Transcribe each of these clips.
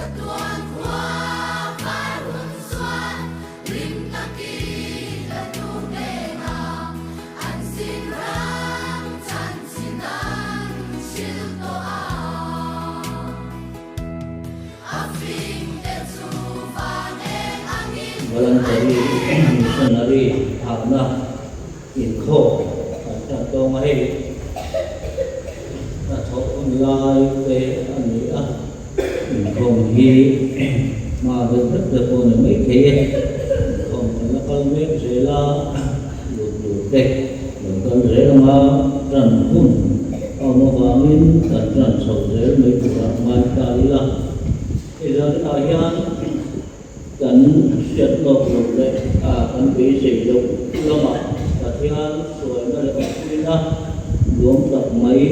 Chatuan khua var hun chuan hlim takin a tu hnenah an zin ram chanchin an hrilh tawh a. A fingte chu van eng angin an Voluntary eng a. Missionary thahna inkhawm kan hriat tawng a hei. Hnathawh hun lai te a ni a, inkhawm hi hma deuh hlek te pawh a ni mai thei e. Inkhawm kan la kal mek zel a, lut tur te lo kal zel ang a, tan hun a awm avangin kan tan chho zel mai turah ngai ta ila. Hei zan ah hian kan hriat lawk loh leh kan beisei loh lamah Pathian hruaina leh awmpuina nuam tak mai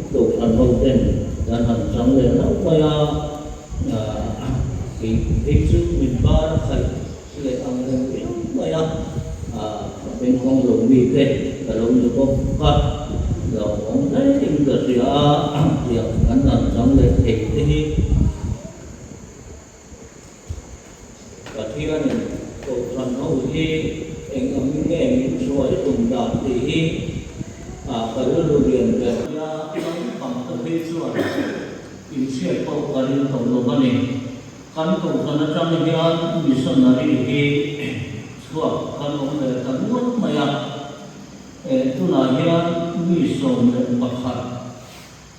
Kohhran ho ten kan han chang leh hlauh mai a, kei phei chu min bar khaih leh ang reng viau mai a, ka bengkawng lo mite ka lo ni bawk a, hlauhawm hle in ka hria a, tiang kan han chang leh thei te hi. Pathianin Kohhran ho hi eng angin nge min hruai tum dan tih hi ka rilru lian ber. Nia naupang te phei chuan inhriat pawh ka ring tawh lo a ni. Kan Kohhran atang hian missionary hi chhuak kan awm leh ta nual mai a. Tunah hian mi 11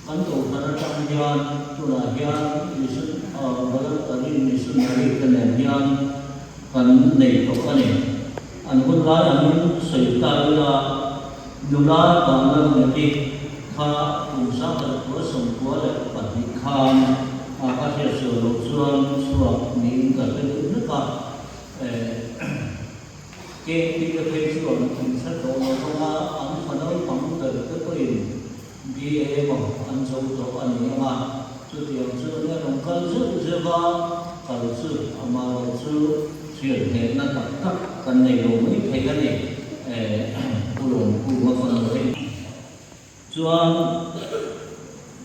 Kan Kohhran atang hian tunah hian mission voluntary missionary te nen hian kan nei tawh a ni. An hun lai angin sawi ta ila nula Vanlal Ngeti kha kum 1992 khan a ka hriat sual loh chuan chhuak niin ka hre deuh hlek a. Kengti te phei chuan an hre tawh lo vang a, an fa naupang ber te pawhin BA emaw an zo tawh a ni ang a, chutiang chu nia rawn kal zeuh zeuh a, kal chu amah erawh chu hriat hnehna tak tak kan nei lo mai thei a ni, Pu Lawmkunga fanu hei chuan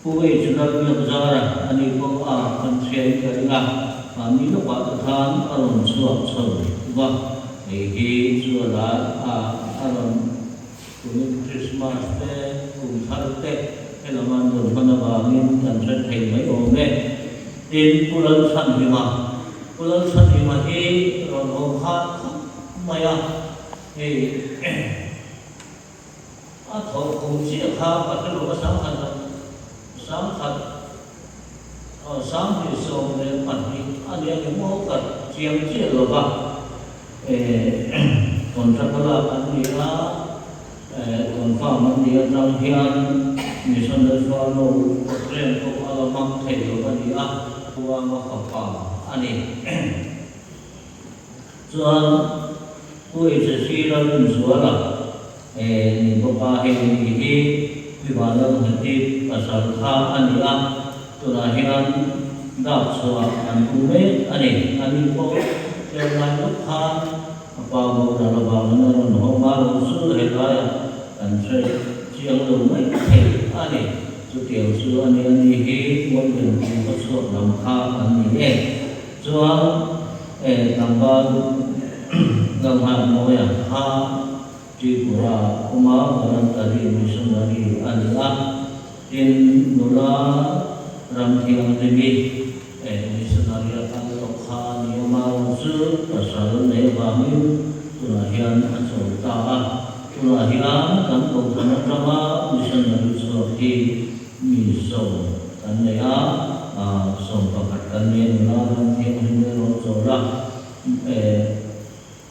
Pu H Lalbiak Zara a ni pawh a kan hriain ka ring a, mahni lawkah te khan a rawn chhuak chho va, hei hi chu a la a rawn Kumin Krismas te, kum thar te helam an rawn hman avangin kan hre thei mai awm e. Tin, Pu Lalchhanhima, Pu Lalchhanhima hi rawn haw khat khawp mai a, hei a thawh kum chiah kha ka hre lo a, 1000 1000 2022 a nia ni maw ka chiang chiah lo va. Contract a lak an ni a, confirm an ni atang hian Missionary Furlough program pawh a la hmang thei lo a ni a, Ruanga fapa a ni. Chuan Pu HC Lalrinzuala ni bawk a, hei ni hi Pi Vanlalngheti pasal kha a ni a, tunah hian dap chhuah an tum mek a ni. A ni pawh tlawmngai lawk khan a pa boral avangin a rawn hawng a, rawn chu helaiah kan hre chiang lo mai thei a ni. Chutiang chu a ni a ni hi Muallianpui khaw chhuak lam kha an ni e. Chuan tlangval Lalnghatmawia kha Tripura awma voluntary missionary a ni a, tin nula Ramthianghlimi missionary a kal tawh kha a ni a, Mau chu pasal nei avangin tunah hian a chawl ta a, tunah hian kan kohhran atanga missionary chhuak hi mi 10 kan nei a, 11 kan nei a, nula Ramthianghlimi erawh chawl a.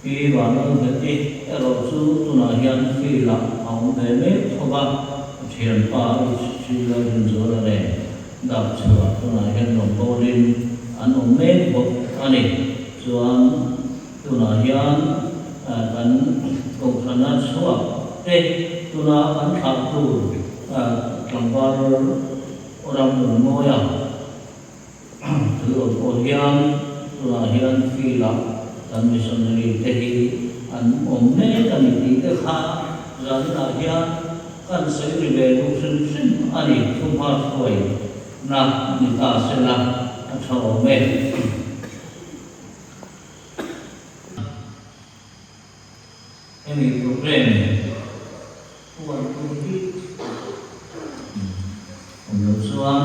Pi Vanlalnghet-i erawh chu tunah hian field-ah a awm ve mek tho va, a thianpa HG Lalrinzuala nen dap chhuah tunah hian rawn bawlin an awm mek bawk a ni. Chuan tunah hian kan Kohhrana chhuak te tuna kan thlah tur tlangval Ramnunmawia, Chu awm pawh hian tunah hian field-ah kan missionary te hi an awm mek a ni tih te kha zaninah hian kan sawi ri ve duh hrim hrim a ni. Thumha hruaina ni ta se la. a tha awm e. Hemi programme huan tur hi awm loh chuan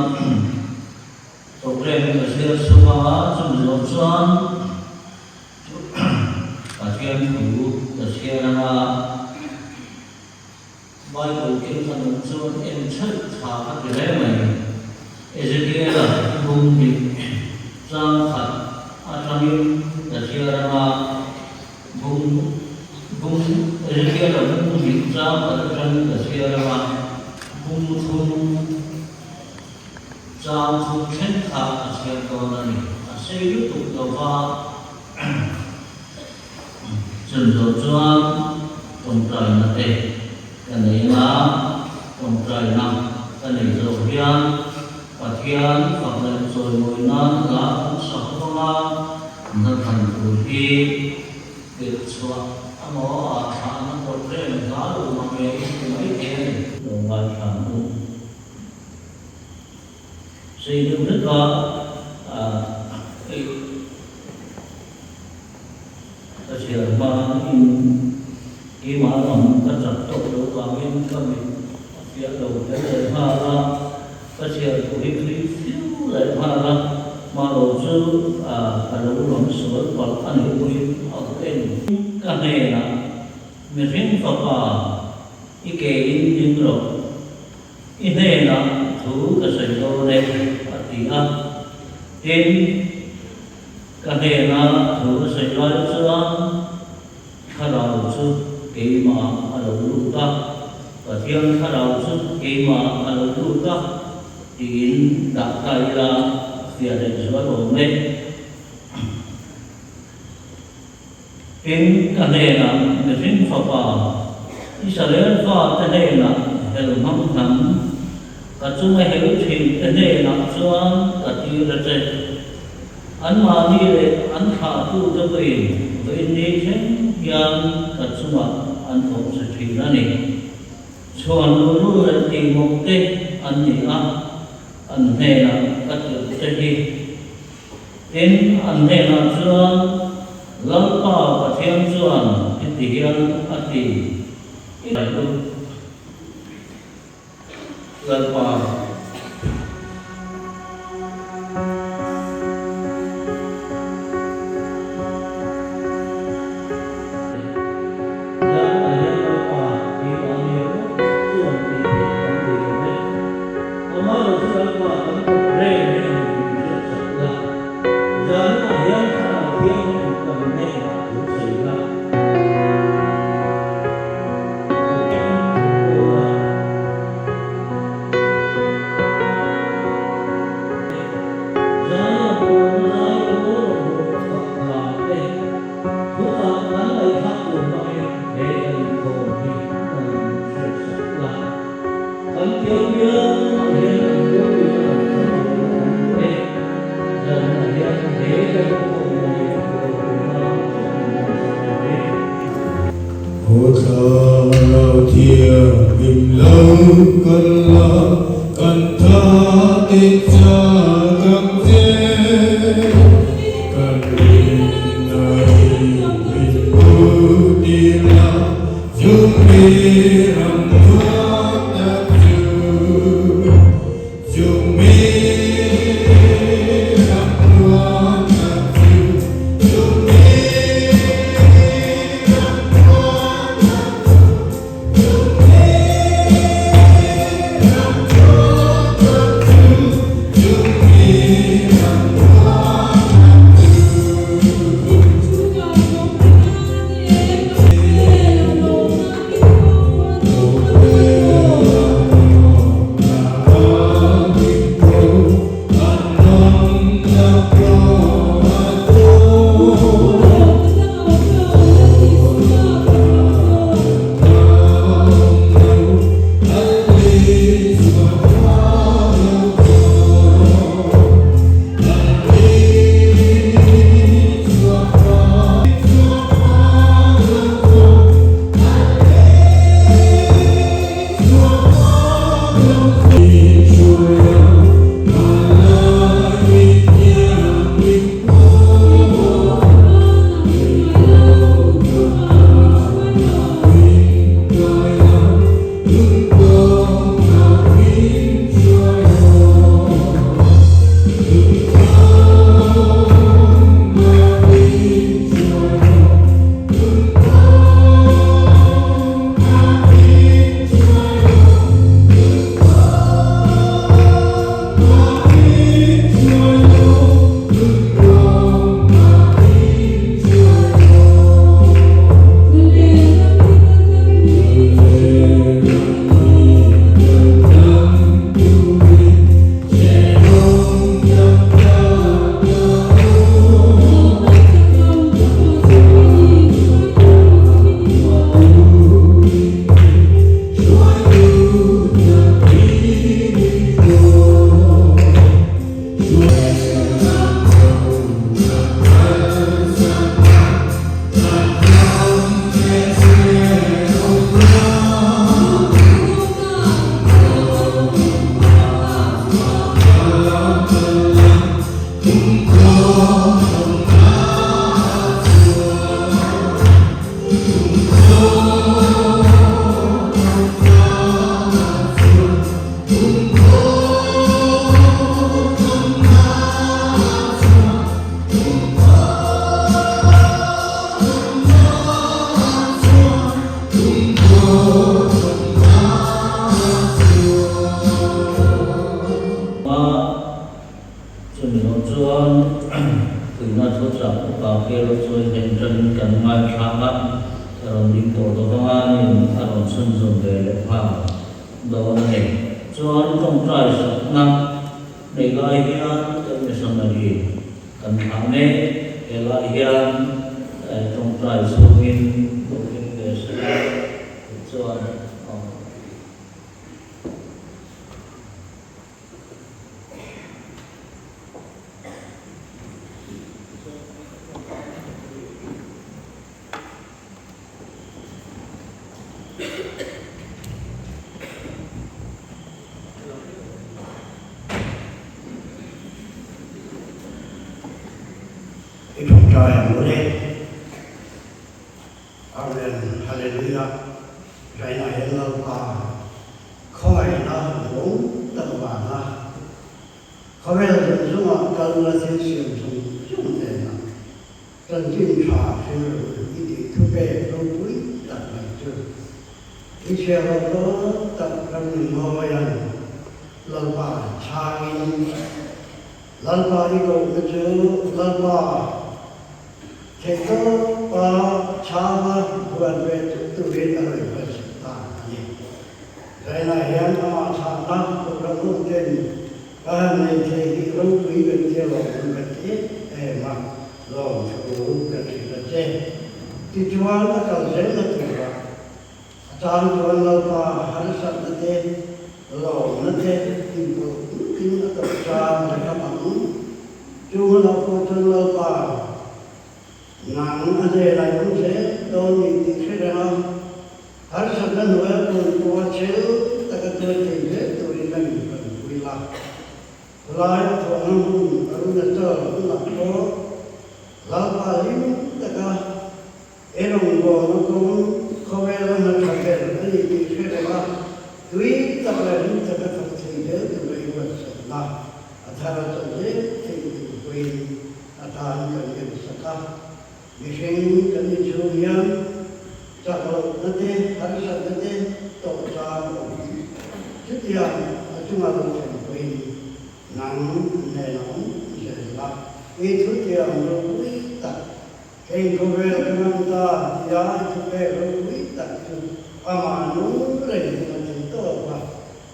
programme ka zir chhung anga chumi zawh chuan Pathian thu ka chhiar anga Bible keng kan awm chuan en ṭhelh tha ka ti hle mai. Ezekiel-a bung hnih chang khat aṭangin ka chhiar anga bung bung Ezekiel-a bung hnih chang khat aṭangin ka chhiar anga bung thum chang thum thleng kha ka chhiar dawn a ni. A sei lutuk lo va. Chunzawh chuan tawngtaina te ka nei anga, tawngtaina ka nei zawh hian Pathian fak leh chawimawi nan hla kan sak vanga hna than tur hi tirh chhuah amaw ah thlahna programme hla lo mang ngei ti mai thei a ni. Lo ngaithla ang u. Sei deuh hlek a, ei. Ka chhiar hma in keimah lam ka chak tawk lo vangin ka mit a fiah lo tel leh nghal a, ka chhiar tur hi thui fiu leh nghal a, hmaraw chu ka lo lam sual palh a nih pawhin a hu en. Ka hnenah, Mihring fapa, i ke in ding rawh. I hnenah thu ka sawi dawn e, a ti a. Tin. Ka hnena thu a sawi lai chuan thlarau chu keimah a lo lut a, Pathian thlarau chu keimah a lo lut a tiin dah ta ila fiah leh zual awm e. Tin, ka hnenah mihring fapa, Israel fate hnenah hel hmang hnam, ka chunga hel thin te hnenah chuan ka tir a che. Anmahni leh an thlahtute pawhin vawiin ni thleng hian ka chungah an thawh che thin a ni. Chhuan luhlul leh tihmawk te an ni a, an hnenah ka tirh che hi. Tin, an hnenah chuan, Lalpa Pathian chuan heti hian a ti, I Lalpa. Zan ah hian Lalpa keimahni ringawt chuan tih theih kan nei lo ve. Amaherawhchu Lalpa kan kawp reng hi a ni min hriat sak la. Zan ah hian Thlarau Thianghlim kan hnenah thu sawi la. Zan ah pawh zai pawl rawn bawk fak hla te. Chutah kan ngaihthak tur hmangin he kan inkhawm hi kan inhriat sak la. Kan piang piangah hian an ropuina kan chang leh la kan duh e. Zanah hian he kan inkhawmna hi ropuina chauh min hman sak turin. Aw Thlarau Thianghlim lo kal la, kan tha te chak ang che. Kan rinna hi min hmuh tir la, chung mi ram nuam tak chu, chung mi ram nuam tak chu, chung mi ram nuam tak chu, chung mi ram nuam. A, chumi lo chuan puihna thu chak upa Kelo chu heng ṭanin kan ngaithlang a, a rawn ding tawh lo vang a, nin a rawn chhunzawm ve leh nghal dawn a ni. Chuan ṭawngṭai sakna nei lai hian kan missionary kan thlah mek, he lai hian ṭawngṭai chhungin lo thleng ve sela chuan aw. I ṭawngṭai ang u le. Amen Hallelujah China hian Lalpa khawngaihna nuam tak vanga khawvel zawng zawngah kalna thil siam zawng zawng hnenah chanchin tha hrilh i tih thupek ropui tak mai chu i chhiarlo dawn tak ram ngawian Lalpa chhangin Lalpa i kohna chu Lalpa theihtawpa chhanga buan ve tut turin a rawn hmasa ta a ni. Zainah hian amah chhahna Kohhran awmten ka han nei thei hi ropui kan tia lawmawm kan ti em em a, lawmthu kan hrilh a che. Tichuan a kal zelna turah A chang chuan Lalpa harsatna te, lawmna te inpawlh nukin a tawp chang a hrang ang. Chu hunah pawh chuan Lalpa, nang a hnenah i awm zel dawn ni tih hre reng a, harsatna hnuaia tun pawha chhel taka tuai thei zel turin a min panpui la. Khawlai a thawhna hmun Arunachal hunah pawh Lalpa hlim taka He rawngbawlna kawng khawvela hna tha ber a ni tih hre reng a, tui tak leh hlim taka thawk thei zel tura i ruatsakna a thar a chawlh zel theih tur pawhin a tan kan ensak a. Mihring kan inchhung hian chak lohna te, harsatna te tawh chang a awm. Chutiang a chunga lo thlen pawhin nang hnenah awm zel la, i thutiang ropui tak Heng khawvel ka ngam ta tia i thupek ropui tak chu amah nung reng in a thei tawp a,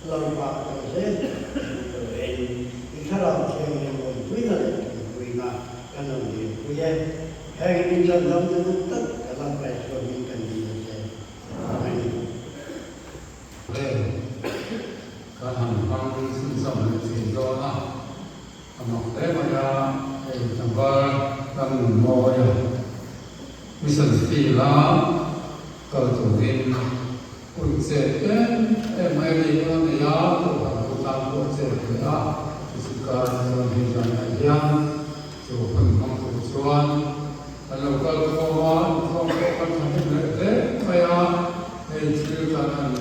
Lalpa a kal zel duh lo en i thlarau thianghlim awmpuina leh tumpuina kan rawn dilpui e. Heng in chandam te duh tak ka Lalpa Isua hming kan dil a che. Amen. Heng kan han hmang chhunzawm leh thin dawn a. A mak hle mai a, hei tlangval ram nun mawi a, mission field a kal turin hun chet em em mai a ni pawn a nei a, kohhran ho tan pawh a chet hle a, chu kar chuan hei zanah hian chu hun hmang tur chuan kan lo kal khawm a, inkhawm pawh kan thahnem leh hle mai a, hei thil kan han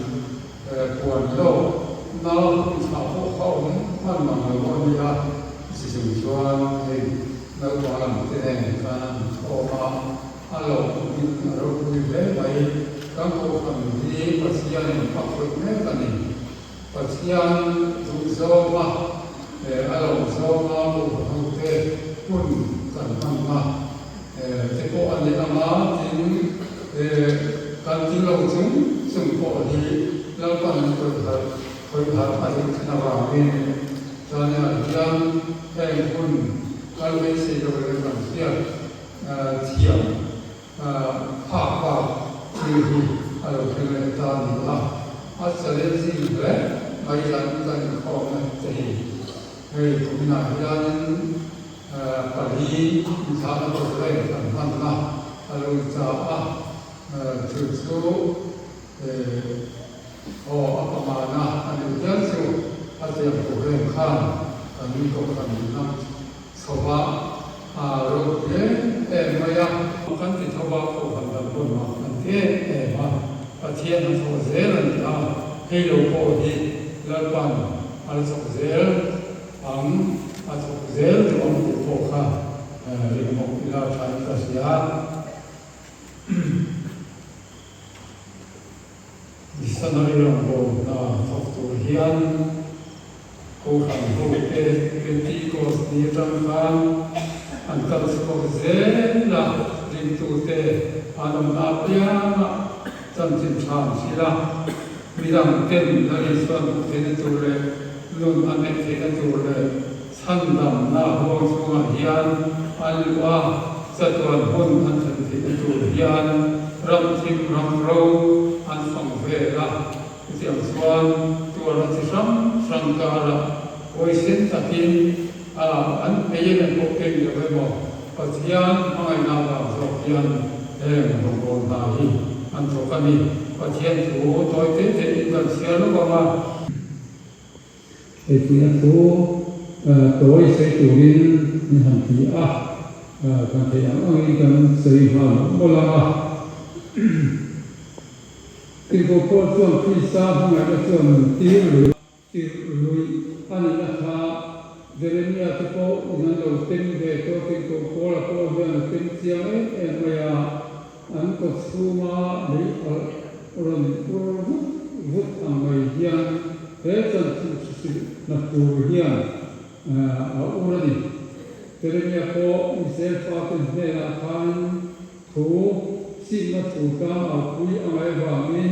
Puan lawk nau hun chhah pawh kha awm hman mang lo a nia, chi chung chuan hei naupang lam te nen khan an inkhawm a, a lawmawmin a ropui hle mai. Kan kohhran hi Pathianin a khawih mek a ni. Pathian duhzawnga a lawmzawnga kohhran hote hun kan hmanna te pawh a ni ang a, tin kan ti lo chung chung pawh hi Lalpan an khawih harh khawih harh a duh thin avangin chuan hian heng hun kal beisei lo leh kan hriat thiam phak bak thil hi a lo thleng leh ta a ni a, a challenging hle mai zan kan inkhawmna te hi hei kuminah hianin Pali inthlahna programme kan hmanna a lo incha a, chu chu aw a pangana a nih hial chu a tiang programme khan kan kohhran lam. Chho va a ropui em em mai a. Kan ti tho va, Kohhran dang pawn mak kan ti em em a, Pathian a thawh zel a ni a, hei lo pawh hi Lalpan a la chawk zel ang, a thawk zel duh ang tih pawh kha ringawk ila tha in ka hria. Missionary rawngbâwl hna thawk tur hian Kohhran hote Pentecost ni atang khan an kal chhuak zel a, ringtute an awmna apiangah chanchin tha an hrilh a, midang ten Lal Isua an hmuh theihna tur leh nun an neih theihna tur leh chhandamna huang chhungah hian an luh a, chatuan hun an thlen theihna tur hian ram thim ram ro an fang vel a. Chutiang chuan tuarna chi hrang hrang karah huaisen takin a an ei em em pawh keng lo emaw Pathian hmangaihna avang zawk hian heng rawngbâwl hna hi an thawk a ni. Pathian thu tawi te tein kan chhiar lawk ang a. Hei tihna thu tawi sawi turin min han ti a, kan theih ang angin kan sawi nghal mawlh mawlh ang a. Tirhkoh Paul chuan Krista hmangaihna chuan min tir lui a, tirh lui a nihna kha Jeremia te pawh in an lo tem ve tawh Tirhkoh Paul-a pawh hian a tem chiang em em mai a, an kawchhunga lei alh rawn ur vut vut ang mai hian he chanchin hrilhna tur hian a ur a ni. Jeremia pawh Israel fate hnenah khanin Thu chhitna thu tlang au pui a ngaih avangin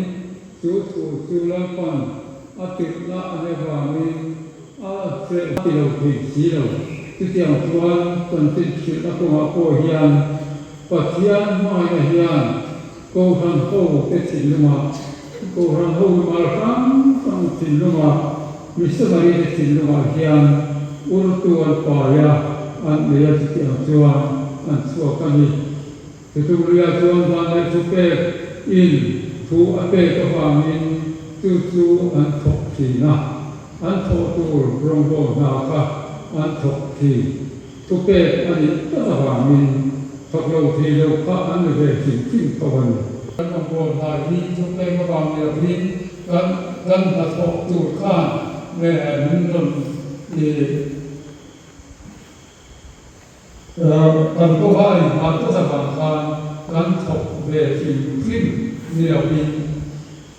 chu thu chu Lalpan a tirhna a nih avangin a hreh ti lo thei si lo. Chutiang chuan chanchin hrilhna kawngah pawh hian Pathian hmangaihna hian Kohhran ho te thinlungah, Kohhran ho mal hrang hrang thinlungah, missionary te thinlungah hian urtu an pai a, an nei a chutiang chuan an chhuak a ni. Thutukluia chuan van leh thu pek in thu a pek avangin chu chu an thawk thin a, an thawh tur rawngbâwl hna kha an thawk thin. Thu pek a nih tlat avangin thawk lo thei lo kha an ni ve hrim hrim tho a ni. Kan rawngbâwl hna hi thu pek avang ni lovin kan kan hnathawk tur khan min rawn Kan kawha inhman tlat avang khan kan thawk ve hrim hrim ni lovin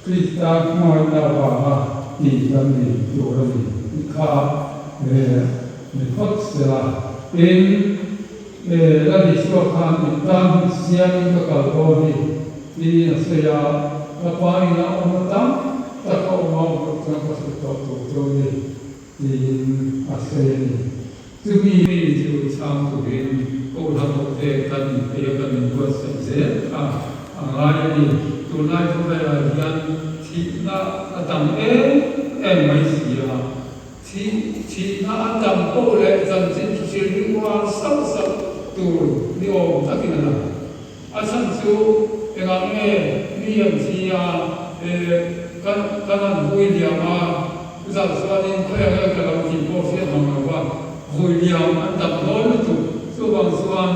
Krista hmangaihna avanga tih kan ni tur a ni tih kha ni phawt sela. Tin, Lal Isua khan in tan hun siamin ka kal dawn hi tiin a sawi a, ka pa ina awmna tam tak a awm a, awm loh chuan ka hrilh tawh tur chu a ni. Tiin a sawi a ni. Chumi mi chu chhang turin Kohhran hote kan inpeih a, kan inbuatsaih zel kha a ngai a ni. Tunlai khawvelah hian thihna a tam em em mai si a, thih thihna a tam poh leh chanchin hrilh hi uar sauh sauh tur ni awm takin a lang. A chhan chu engah nge mi an thi a, kan kan an vui liam a, chutah chuanin khawiah nge ka lo tih pawh hriat mang lo va, vui liam an tam dawn lutuk. Chuvang chuan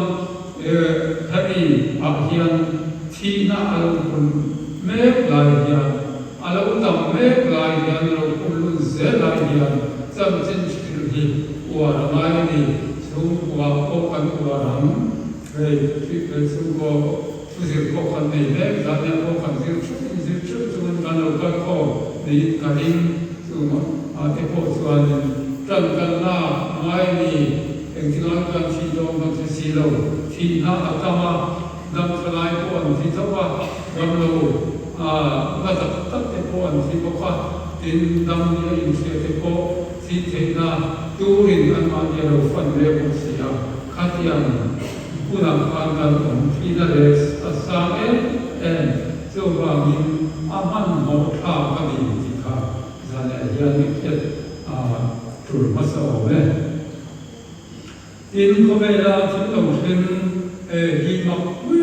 hemi ah hian thihna a lo pun mek lai hian, a lo tam mek lai hian, a lo pun lun zel lai hian chanchin hrilh hi uar a ngai a ni. Chhungkua pawh kan uar ang. Hei thil chhungkaw thu zir pawh kan nei mek, zahniah pawh kan zir theuh in zir theuh chungin kan lo kal khawm niin ka ring. Chung ah te pawh chuanin tan kan la ngai a ni, engtingai kan thih dawn kan hre si lo. Thihna a tam a, dam tha lai pawh an thi tho a, dam lo na tak tak te pawh an thi bawk a, tin dam ni a inhria te pawh thih theihna turin anmahni a lo fan mek bawk si a. Khatiang hunah khan kan awm thihna leh a sang em em chuvangin a hmanhmawh thlak a ni tih kha zanah hian i hriat a tul hmasa awm e. Tin, khawvela thil lo thleng hi mak pui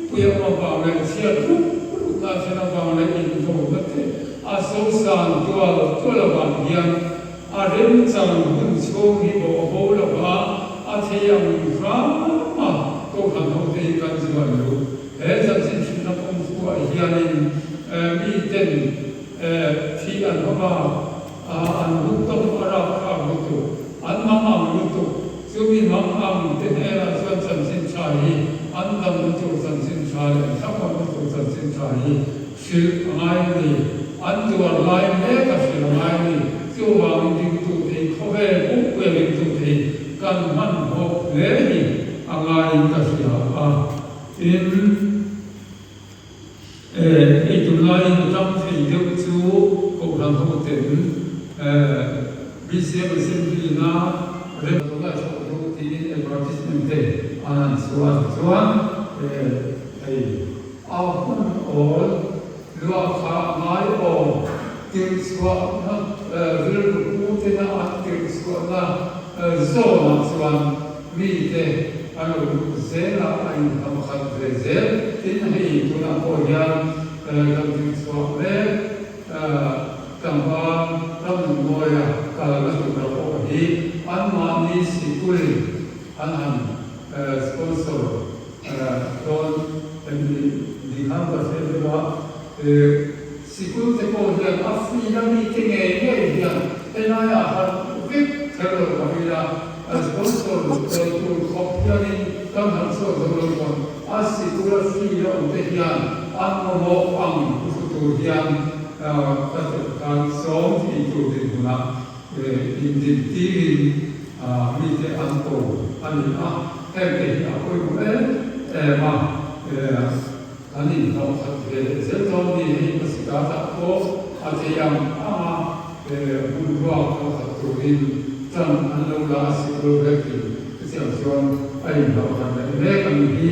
pui a awm avang leh chhiat ruk rukna a thlen avang leh indona te a sosan tual tual avang hian A remchang hun chhung hi bawh a bo lo va, A thei ang hrama Kohhran hote hi kan zuan luh. He chanchin hrilhna kawngfuah hianin miten thi an hawp a, an hun tawng a rapthlak lutuk, an mang ang lutuk. Chumi mang ang te hnenah chuan chanchin tha hi an damna tur chanchin tha leh an thlakawmna tur chanchin tha hi hrilh a ngai a ni. An tuar lai mek a hrilh a ngai a ni. Chuvangin ringtute hi khawvel pumpuia ringtute hi kan hmanhmawh hle hi a ngaiin ka hria a. Tin, hei tunlaiin a tang thei deuh chu Kohhran hoten BCM Assembly-na rem tunlai chhoh duh tiin advertisement te an han chhuah chuan hei A hun awl luah kha ngai awm tirhchhuahna rilru putena an tirhchhuahna zawnah chuan mite an lo lut zel a, a inham khat ve zel. Tin, hei tunah pawh hian kan tirhchhuah mek tlangval Ramnunmawia kalna tura pawh hi anmahni sikulin an han sponsor Dawn em ni ni khan ka hre deuh a, sikul te pawh hian a free a mi te ngei ngei hian helaiah han vek kher lo ka rin a, sponsor tur khawp hianin kan han chhuak zo lo chuan a sikul a free a awm te hian an mamawh ang hru tur hian ka kan sawm thei tur dinhmunah Indintirin mite an ko a ni a, hengte hi a pawimawh em em a, kan inhlawh khat ve leh zel dawn ni hei Pasikatah pawh a thei ang ang a, hmun ruak hlawh khat turin tan an lo la a sikul vekin chutiang chuan a inhlawh khat leh mek a ni hi.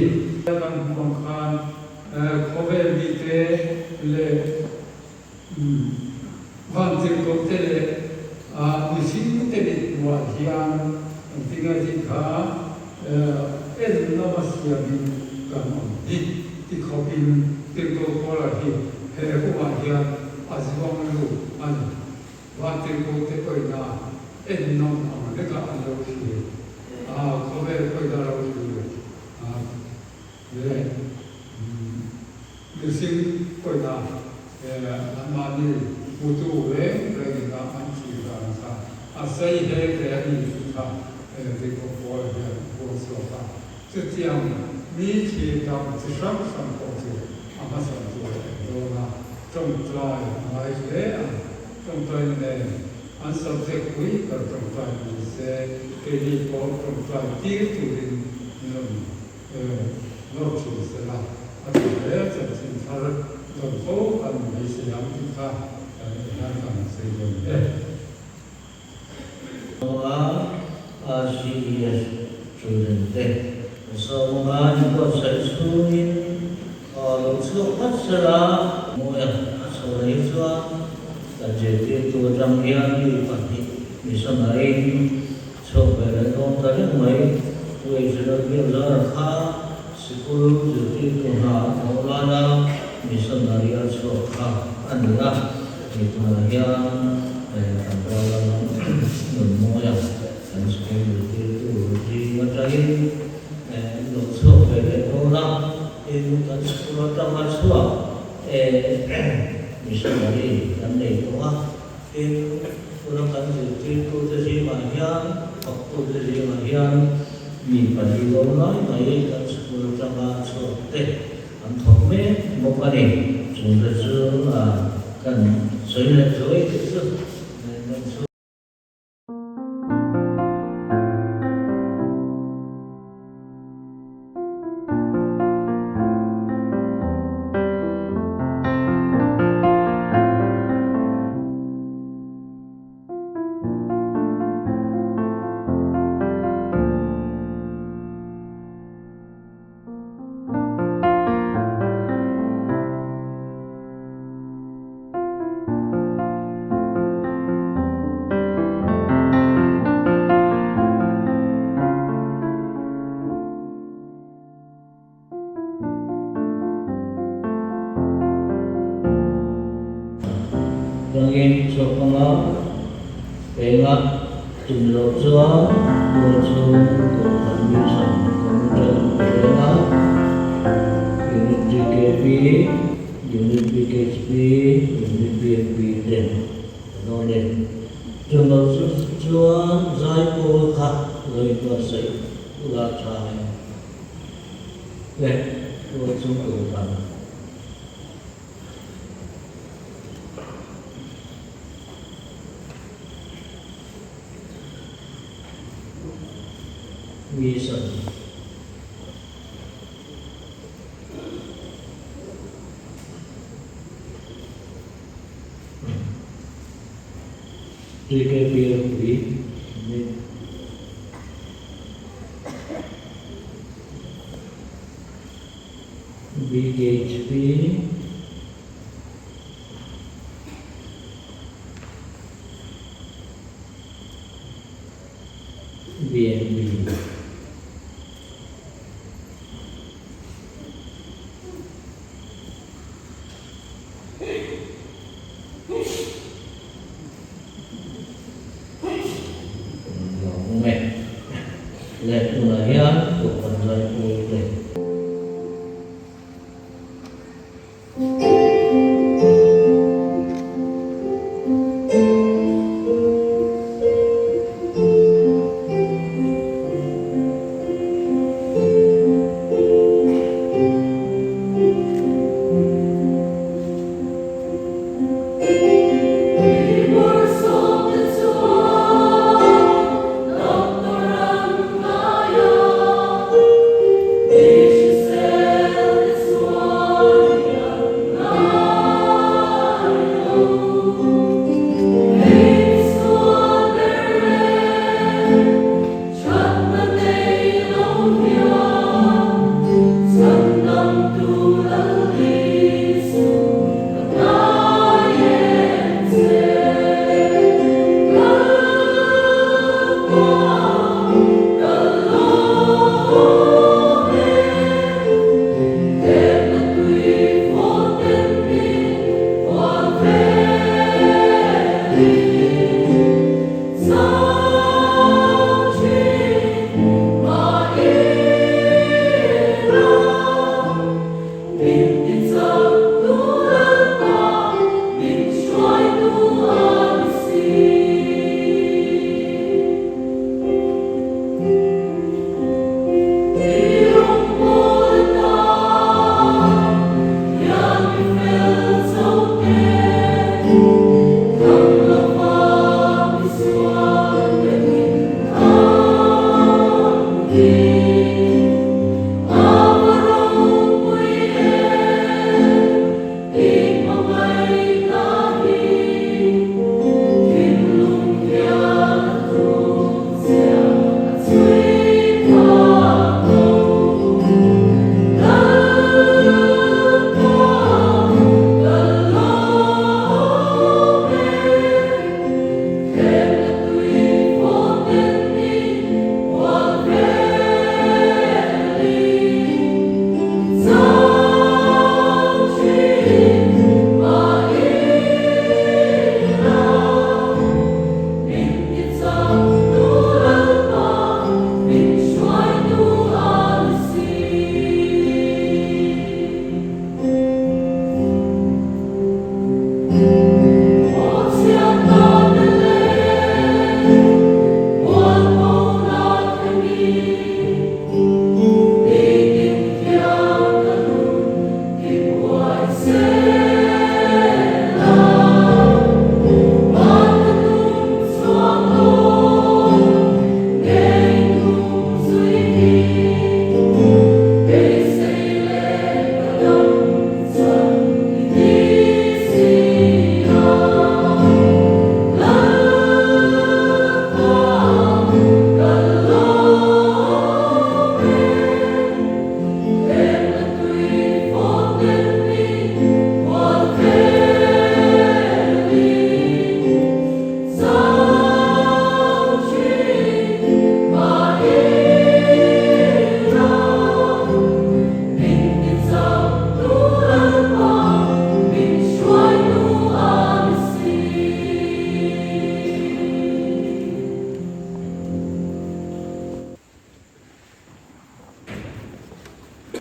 Kan hmuh ang khan khawvel mite leh Vantirhkohte leh mihringte mithmuah hian engtinga hi kha en lama siamin kan awm hi ti khawpin Tirhkoh Paula hi he hunah hian a zuang lut a ni. Vantirhkohte pawhin a en nawm ang hlekah an lo thlir a, khawvel pawhin a lo thlir a. Leh mihring pawina anmahni hmutu reng rengin a an thlir dan kha a sei hle hle a ni tih kha Jacob Paul hian a puang chhuak a. Chutiang mi thlir dang chi hrang hrang pawh chu a hmasawn tur a en dawn a, tawngtai a ngai hle a, tawngtaina nen an subject pui ber tawngtai ni se keini pawh tawngtai tir turin min rawn Nawr thin sela a tha hle chanchin thar dawn fo kan beisei ang tih kha kan hian kan sawi dawn e. Sawmanga RCES student te sawmanga inbuatsaih chhungin lo chhuak vat sela. Mawia a chho leh hi chuan kan zirtirtu atang hian mi pahnih missionary in Chhuak ve leh dawn ta reng mai. Pu Israel Biakzara kha sikul zirtirtu hna a thawh laia missionary a chhuak kha a ni a. Hei tunah hian kan Kuala Nunmawia kan sikul zirtirtu zing atangin lo chhuak ve leh dawn a. Tin, kan sikul atanga chhuak missionary kan nei tawh a. Tin, tuna kan zirtirtute zingah hian, thawktute zingah hian mi pali lo lai mai kan school atanga chhuak te an thawk mek bawk a ni. Chungte chu kan sawi leh zuai tih chu kan chhuak. Rangin chawpanga penga. Tum loh chuan tualchhung Kohhran Mission Committee ṭan a, Unit GKP, Unit BKHP, Unit BNP te a dawn e. Tum loh chuan zaipawl kha lo inbuatsaih ula tha e. Le, tualchhung Kohhran. Mission. TKP ropui unit. BKHP. BNB. Leh tunah hian Kohhran Zaipawl te.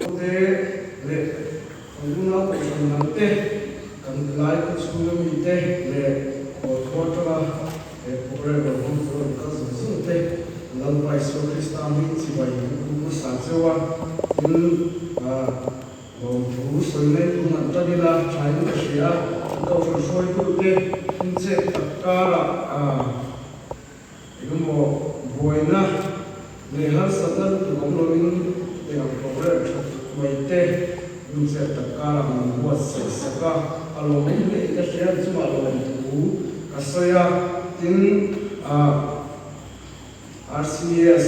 Te leh kan unau kohhran dang te, kan lai khaw chhunga mi te leh khawl khua atanga he programme rawn hmang tur an kal zawng zawng te Lalpa Isua Krista hming chibai kan pu hmasa cheu a, tin lawmthu sawi mai tu han tan ila thain ka hria a, kan kohhran hruaitute phunchek tak karah Engemaw buaina leh harsatna lutuk awm loin eng ang programme tha tak mai te Lunchep tak karah min buatsaih sak a, a lawmawm hle ka hria ang chungah lawmthu ka sawi a, tin RCS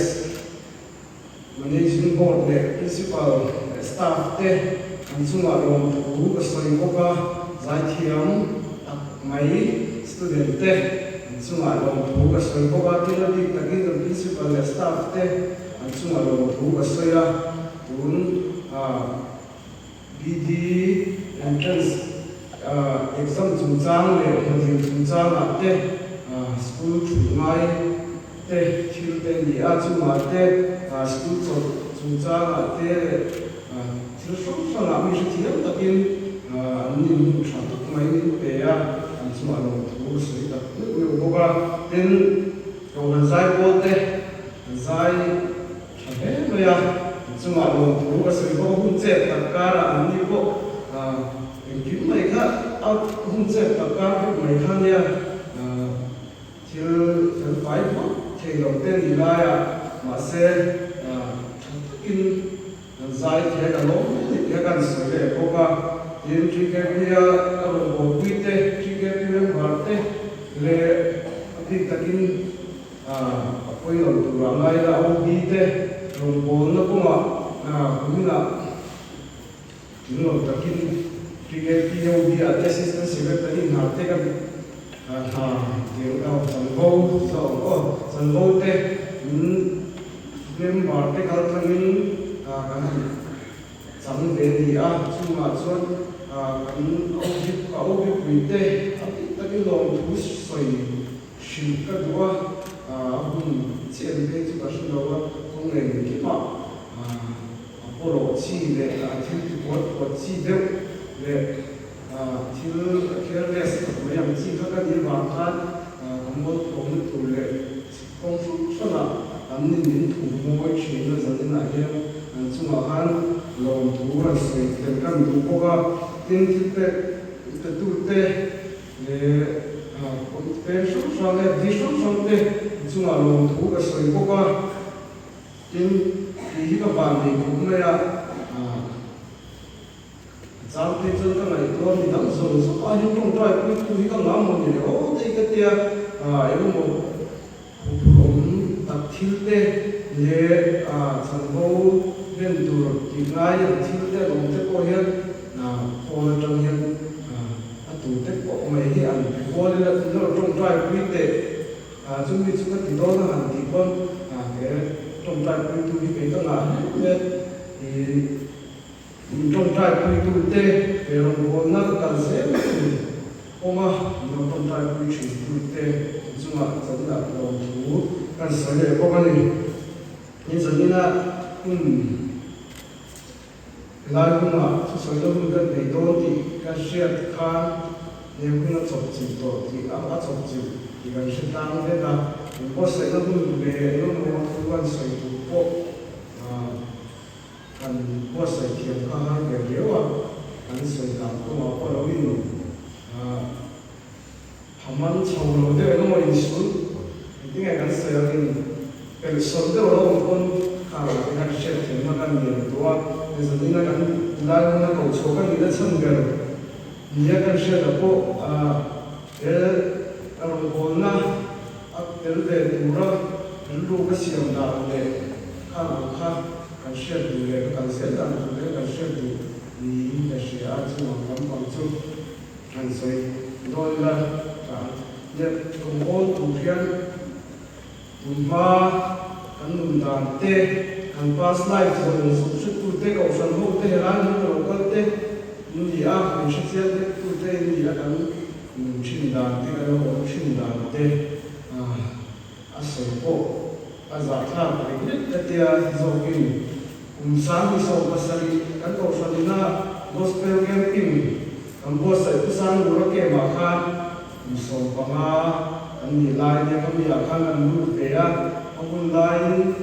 Managing Board leh Principal leh Staff te an chungah lawmthu ka sawi bawk a, zaithiam tak mai student te an chungah lawmthu ka sawi bawk a, tin a bik takin kan Principal leh Staff te an chungah lawmthu ka sawi a, tun BD entrance exam chungchang leh hnathil chungchangah te school thut ngai te thil te ni a, chungah te school chawlh chungchangah te leh thil hrang hrangah mi hrethiam takin an inhmun tha tak mai min pe a, an chungah lawmthu a sawi tak meuh meuh bawk a. Tin, Kohhran zaipawl te an zai Tha hle mai a, an chungah lawmthu ka sawi bawk a, hun chep tak karah an ni pawh engkim mai kha a hun chep tak kar vek mai kha nia thil fel fai vak thei lo te ni laiah mahse tha takin an zai thei a, ka lawm hle ni tih kha ka han sawi leh bawk a, tin TKP-a ka rawn bawlpui te, TKP member te leh a bik takin A pawi lo tur a ngai la, OB te rawngbawlna kawngah kuminah tling lo takin TKP OB ah te Assistant Secretary hna te kan hna deng a chanvo zawk ang aw, chanvo te min member te kal tlangin kan han chang ve ni a, chungah chuan kan OB ka OB pui te a bik takin lawmthu sawi Hrilh ka duh a, a hun chiah ang phei chu ka hre lo a, kawng engkimah a pawlawh chi leh a thil ti puat puat chi deuh leh thil careless tak mai ang chi kha ka nih avang khan ka mualphawmna tur leh kawng hrang hrangah an ni min thu mawi thin a, zaninah hian an chungah khan lawmthu han sawi tel kan duh bawk a, tin thil pek petute Leh peng hrang hrang leh di hrang hrang te chungah lawmthu ka sawi bawk a, tin tih hi ka van nei khawp mai a, a chang phei chuan ka ngaihtuah mi dang zawng zawng ah hian tawngtai pui tu hi ka ngam maw ni le aw te hi ka tia, engemaw huphurh awm tak thil te leh chanvo hlen tur tih ngai ang thil te an awm te pawh hian phone atang hian a tu te pawh mai hi an pe kual ila tun erawh tawngtai pui teh chumi chu ka ti dawn a han tih pawn he tawngtai pui tu hi kei ka ngah hle mai a ih min tawngtai pui tu te he rawngbawlna ka kal zel tur kawnga min rawn tawngtai pui thin tu te chungah zanina lawmthu kan sawi leh bawk a ni. Ni zanina hun Helai hunah thusawi na hun kan nei dawn tih kan hriat khan he hun a chawp chilh tawh tih a a chawp chilh tih kan hre tlang vek a. Inbuatsaihna hun leh engemaw thu kan sawi tur pawh kan buatsaih thiam kha har ve riau a, kan sawi dan kawngah pawh lo in Haman chho lo deuh engemaw insul engtin nge kan sawi ang in pelh sawlh deuh lo awm pawn kha ah te khan hriat thiamna kan nei tawh a, zanin a kan lai huna ko chhuah ka nihna chhan ber nia kan hriat ah pawh he rawngbawlna a tel ve tura rilru ka siam dan leh khang ang kha kan hriat duh leh ka kal zel dan tur te kan hriat duh niin ka hria a, chung ang lampang chu. Han sawi dawn ila ka leh kum awl tur hian tunhma kan nun dan te, kan past life zawng zawng hretu te, kohhran ho te, helai hmun lo kal te in ni a, min hrechiang vek tu te in ni a, kan nun thin dan te, kan lo awm thin dan te a sawi pawh a zahthlak ringawt ka tia zawkin. Kum 27 kan kohhran ina Gospel Camping kan buatsaih Pu Sanglura camp ah khan kum 15 kan nih lai nia ka mi ah khan kan lut ve a, a hun laiin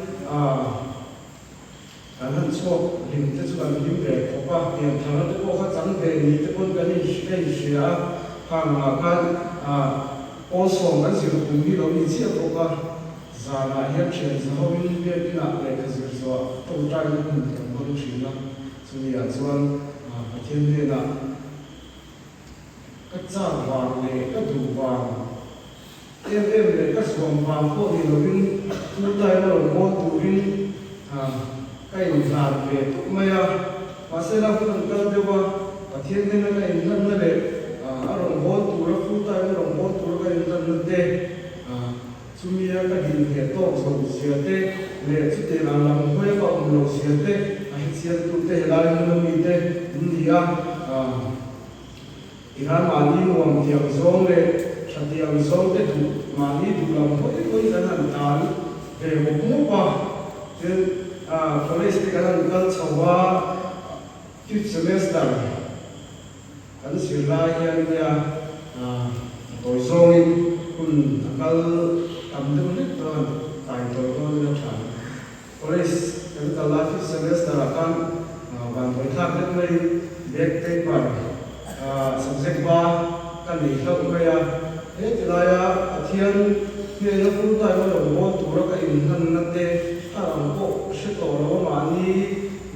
kan han chhuak hlim te chu kan hlim ve khawp a, pianthar te pawh kha chang ve ni te pawn kan ka inhria a, khang ah khan pawl sawm kan zir kum hi lo ni chiah bawk a. Zanah hian thian zahoin biakinah lehkha zir zawh tawngtaina hun kan hmang thin a, chumi-ah chuan Pathian hnenah ka chak vang leh ka duh vang em em leh ka zuam vang pawh ni lovin full time a rawn bawl turin ka inhlan ve tawp mai a. Mahse la hun an kal deuh a, Pathian hnena ka inhlanna leh a rawn bawl tura full time a rawn bawl tura ka inhlanna te Chumia ka dinheh tawk zawh zia te leh chutiang ang lam hawi a ka awm loh zia te a hrechiangtu te helai hmun a mi te an ni a. Tikhan mahni nuam tiang zawng leh tha tiang zawng te duh mahni duh lam hawi hawi kan han tan ve mup mup a. Tin, college te kan han kal chho a, fifth semester Kan zirlai hian nia a tawi zawngin hun a kal tam deuh hlek dawn a, kai tawi dawnin a tha. College kan kal lai fifth semester ah khan van tawi thlak deuh maiin back paper subject ba ka nei hlauh mai a. He ti laia Pathian hnena full time a lo bawl tura ka inhlanna te a rang pawh hre tawh lo a mahni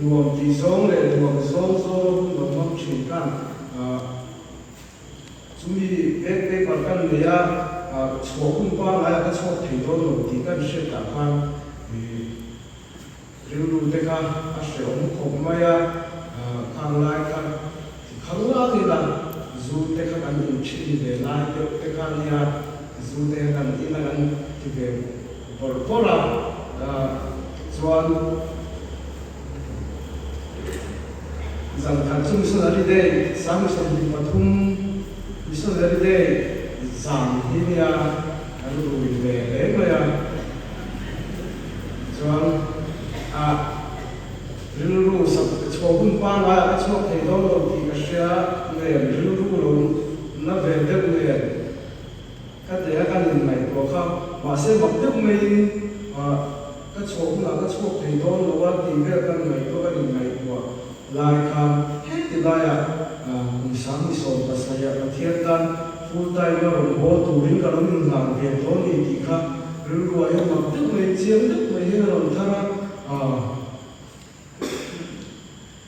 Nuam tih zawng leh nuam zawng zawng a hun lo hmang thin khan chumi back paper kan nei a, chhuah hun pangngai ah ka chhuak thei dawn lo tih kan hriat tah khan rilru te kha a hrehawm khawp mai a, khang lai kha ti khang lang ila zu te kha kan in thin ve lai deuh te kha nia zu te kha kan in a kan ti ve bawrh bawrh a chuan zan khat chu missionary day 23 missionary day zan hi nia kan rui ve hle mai a chuan a rilru sak chhuah hun pangngai ah ka chhuak thei dawn lo tih ka hria nen rilru lo na ve deuh nen. Ka teh a kan inngaihtuah kha, mahse mak deuh maiin ka chhuah hunah ka chhuak thei dawn lo a tih vel kan ngaihtuah kan inngaihtuah lai khan heti laiah kum 27 ah Pathian tan full time a rawn bawl turin ka lo inhlan ve tawh a ni tih kha rilruah hian mak deuh maiin chiang deuh mai hian a rawn thar a.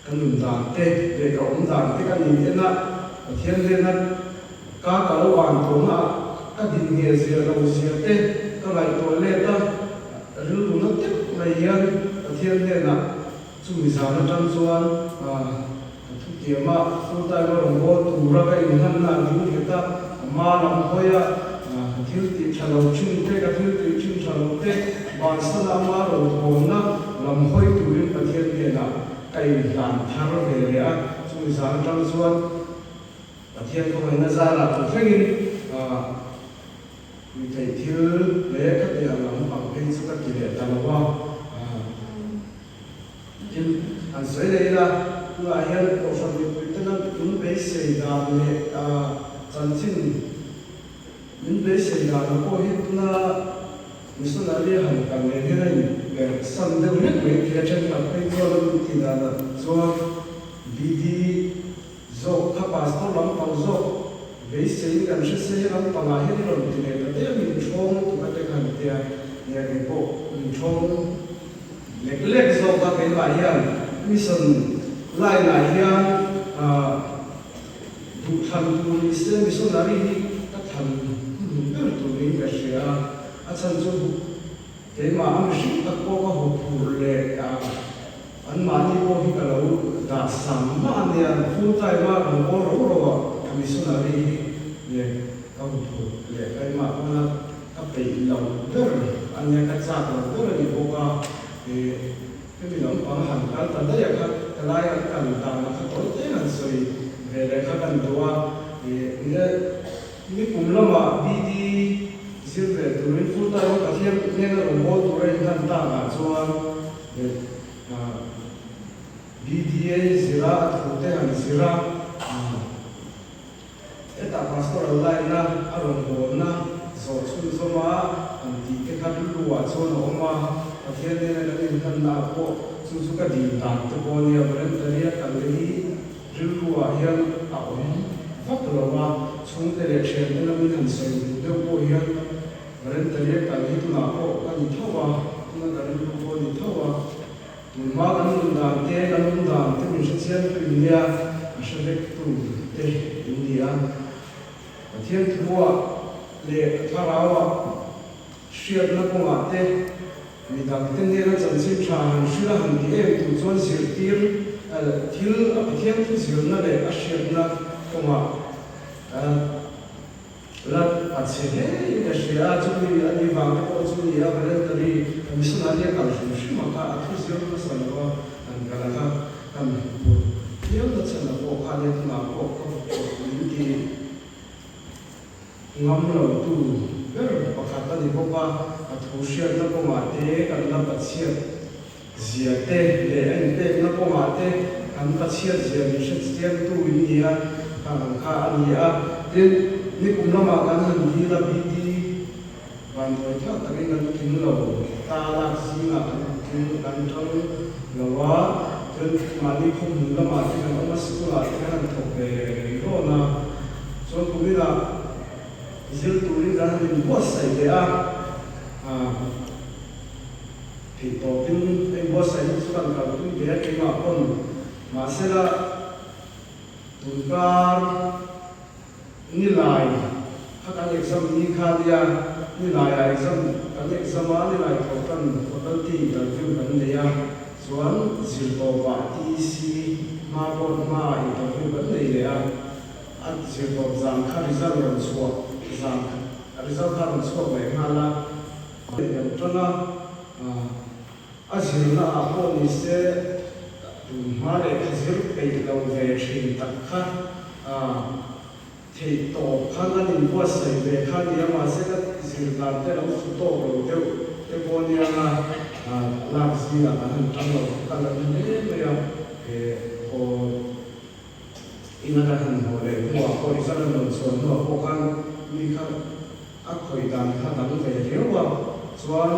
Ka nun dan te leh ka awm dan te ka nin en a, Pathian hnena ka ka lo an tawhna ah ka din nge zia lo zia te ka ngaihtuah let a, rilru na deuh mai hian Pathian hnenah chumi zan atang chuan ka thutiam a, full time a rawn bawl tura ka inhlanna a ding nghet a, a ma lam hawi a, ka thil tih tha lo thin te, ka thil tih thin tha lo te bansan a ama rawn thawmna lam hawi turin Pathian hnenah ka inhlan thar ve leh a, chumi zan atang chuan Pathian khawngaihna zarah tun thlengin mi theih thil leh ka tih ang lampang phei chu ka ti leh ta lo a. Tin, han sawi leh ila, tunah hian Kohhran mipui tena min beisei dan leh chanchin min beisei dan pawh hi tuna missionary han kal leh hian a inperh san deuh hlek mai thei a, thenkhat phei chuan an tih danah chuan BD zawk kha pastor lampang zawk beiseiin kan hre se lampangah hian i rawn ti leh ta deuh min thawng lutuk a te khan tia, nia keipawh min thawng. Lek lek zawk a keimah hian mission line ah hian duh thlan tur ni se missionary hi ka thlan hnuhnung ber turin ka hria a, a chhan chu keimah a mihring tak pawh ka haw phur leh anmahni pawh hi ka lo dah sang mah a nia, full time a rawn awl ro ro a ka missionary hi ka haw phur leh keimah pawn a. Ka peih lo ber a nia, ka chak lo ber a ni bawk a, ih hemi lampang han kal ta daih a kha ka lai an kal dan a kha tawi te han sawi ve leh kha kan duh a, ih nia nikum lamah BD zir ve turin full time a Pathian hnena rawn bawl tura inhlan takah chuan ih. BDA zira a thute han zir a, hetah pastoral line-a a rawngbawlna zawh chhunzawm a han tih te kha rilru ah chuan a awm a, Pathian nena kan inhlanna ah pawh chu chu ka dil dan te pawh a nia, voluntary a kal te hi rilru ah hian a awm vak lo a, chhungte leh thiante lamin han sawi duh deuh pawh hian voluntary a kal hi tunah pawh ka ni tho a, tuna ka rilru pawh a ni tho a. Tunhma kan nun dan te, kan awm dan te min hre chiang tu in nia, a hre vek tu te in ni a. Pathian thuah leh thlarauah hriatna kawngah te, midang te nena chanchin tha han hrilh a han ti em tu chuan zirtir thil a Pathian thu zirna leh a hriatna kawngah Lat a chhe hle in ka hria a, chumi a ni vang te pawh chu ni a, voluntary missionary a kal hrim hrim a kha a thu zir hmasa lo a, han kal a kha kan hmuh phian na chhan a pawh kha nia tunah pawh ka hmu min ti ngam lo tu ber pakhat a ni bawk a, a thu hriatna kawngah te kan la pachhiat zia te leh a inpekna kawngah te kan Pathian zia min hretchiang tu in ni a, kha ang kha a ni a. Tin, nikum lamah kan han dil a, BD vanduai thlak takin kan tling lo, ta lak zingah kan tling kan tang lo a, chuan mahni khawhmun lamah te kan awm a, sikul ah te kan han thawk ve reng rawn a, chuan kuminah zir turin kan han inbuatsaih leh a, Theih tawpin hei buatsaih hi chu kan kalpui ve a keimah pawn mahsela tunkar nilai kha kan exam ni kha nia nilaiah exam kan exam a nilai thawh tan faculty interview kan nei a chuan zirtawpah TEC hma board hmaah interview kan nei leh a a zirtawp zan kha result rawn chhuah zan result kha rawn chhuak leh nghal a. Kan tan a, a zirna ah pawh ni se tun hma leh kha zir peih lo ve thin tak kha theih tawp khan an inbuatsaih ve kha nia mahse ka zir dan te lo fu tawk lo deuh te pawh nia nga lak zingah kan han tang lo kha ka la na hle mai a he haw ina kan han haw leh hnuah pawh result an rawn chhuah hnuah pawh khan mi kha A khawih dan kha dang ve riau a, chuan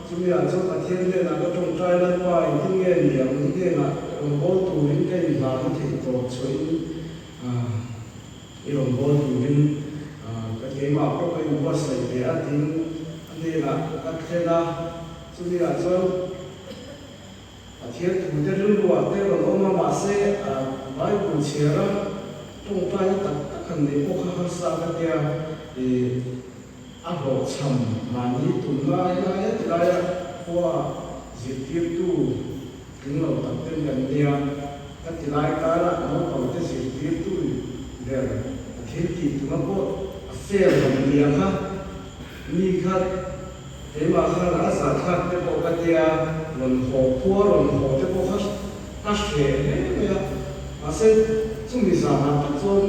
chumi ah chuan Pathian hnenah ka tawngtai Lalpa engtin nge ni ang i hnenah rawngbâwl turin ka inhlâna theih tawp chhuahin i rawngbâwl turin ka keimah pawh ka inbuatsaih ve a tiin a hnenah ka thlen a, chumi ah chuan Pathian thute rilruah te rawn awm a, mahse Bible chhiar a tawngtaina tak tak han neih pawh kha harsa ka tia i a hlawhchham mahni tum lai lai a ti lai a, khua zirtirtu tling lo tak ten kan nia ka ti lai kara naupangte zirtirtu ber a thil tih tuma pawh a fail han nia kha mi kha Keimah khan a zahthlak te pawh ka tia, rawn haw khua rawn haw te pawh kha ka hre hle mai a, mahse chumi zanah tak chuan